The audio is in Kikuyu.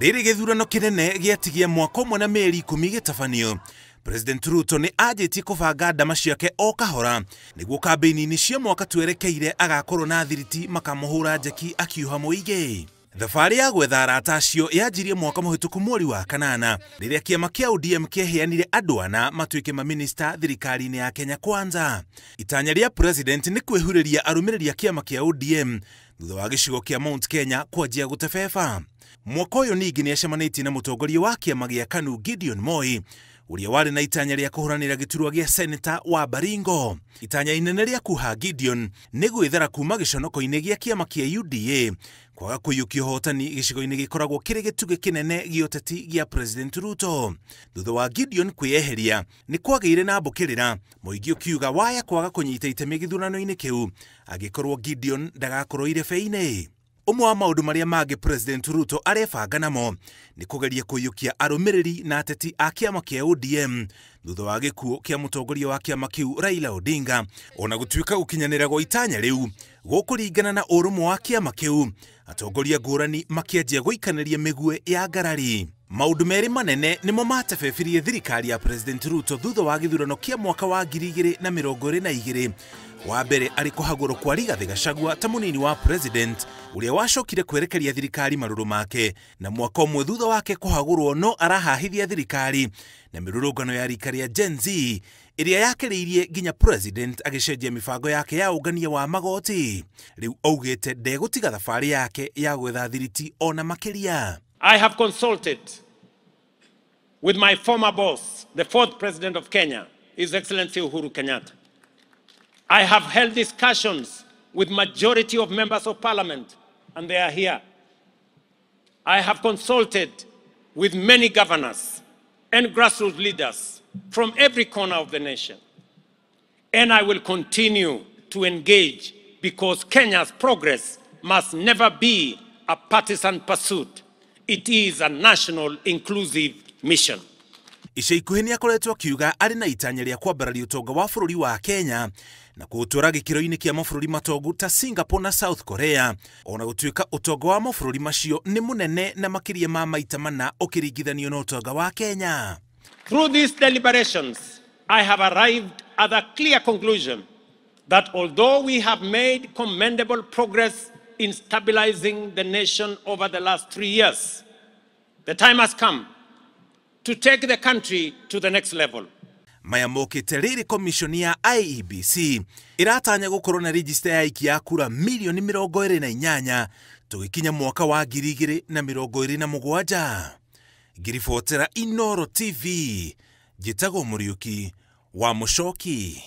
Rĩrĩ gĩthurano kĩnene gĩatigia mwaka ũmwe na mĩeri 10 gĩtabanio, President Ruto nĩ anjĩtie kũbanga ndama ciake o kahora nĩguo kambĩini-inĩ cia mwaka twerekeire agakorwo na thiriti makamũhũra njeki akiuha mũingĩ. Thabarĩ ya gwetha arata acio yanjirie mwaka mũhĩtũku mweri wa kanana rĩrĩa kĩama kĩa ODM kĩaheanire andũ ana matuĩke maminista thirikari-inĩ ya Kenya Kwanza. Itanya rĩa president nĩ kwĩhurĩria arũmĩrĩri a kĩama kĩa ODM thutha wa gĩcigo kĩa Mount Kenya kwanjia gũtebeba. Mwaka ũyũ ningĩ nĩacemanĩtie na mũtongoria wa kĩama gĩa KANU Gideon Moi ũrĩa warĩ na itanya rĩa kũhũranĩra gĩturwa gĩa seneta wa Baringo. Itanya inene rĩa kuha Gideon nĩ gwĩthara kuma gĩconoko-inĩ gĩa kĩama kĩa UDA kwaga kũiyũkia ũhotani gĩcigo-inĩ gĩkoragwo kĩrĩ gĩtugĩ kĩnene gĩa ũteti gĩa President Ruto. Thutha wa Gideon kwĩyeheria nĩ kwagĩire na mbũkĩrĩra, mũingĩ ũkiuga waya kwaga kũnyita itemi gĩthurano-inĩ kĩu angĩkorwo Gideon ndagakorwo irebe-inĩ. Ũmwe wa maũndũ marĩa mangĩ President Ruto arebanga namo nĩ kũgeria kũiyũkia arũmĩrĩri na ateti a kĩama kĩa ODM thutha wa gĩkuũ kĩa mũtongoria wa kĩama kĩu Raila Odinga. Ona gũtuĩka gũkinyanĩra gwa itanya rĩu gũkũringana na ũrũmwe wa kĩama kĩu, atongoria ngũrani makĩanjia gũikanĩria mĩguĩ ya ngarari. Maũndũ merĩ manene nĩmo matebebirie thirikari ya President Ruto thutha wa gĩthurano kĩa mwaka wa 2022. Wa mbere arĩ kũhagũrwo kwa Rigathĩ Gachagua ta mũnini wa president ũrĩa wacokire kwerekeria thirikari marũrũ make, na mwaka ũmwe thutha wake kũhagũrwo no arahahithia thirikari na mĩrũrũngano ya rika rĩa Gen Z ĩrĩa yakĩrĩirie nginya president agĩcenjia mĩbango yake ya ũngania wa magoti. Rĩu augĩte ndegũtiga thabarĩ yake ya gwetha thiriti ona makĩria. I have consulted with my former boss, the fourth president of Kenya, His Excellency Uhuru Kenyatta. I have held discussions with majority of members of parliament, and they are here. I have consulted with many governors and grassroots leaders from every corner of the nation. And I will continue to engage because Kenya's progress must never be a partisan pursuit. It is a national inclusive mission. Ica ikuhĩ nĩ akoretwo akiuga arĩ na itanya rĩa kwambararia ũtonga wa bũrũri wa Kenya na kũũtwara gĩkĩro-inĩ kĩa mabũrũri matongu ta Singapore na South Korea, ona gũtuĩka ũtonga wa mabũrũri macio nĩ mũnene na makĩria ma maita mana ũkĩringithanio na ũtonga wa Kenya. Through these deliberations, I have arrived at a clear conclusion that although we have made commendable progress in stabilizing the nation over the last 3 years, the time has come to take the country to the next level. Maya mokĩte rĩrĩ commission ya IEBC ĩratanya gũkorwo na register ya aikia a kura milioni 28 tũgĩkinya mwaka wa 2027. Ngiribotera Inooro TV, njĩtagwo Mũriũki wa Mũcoki.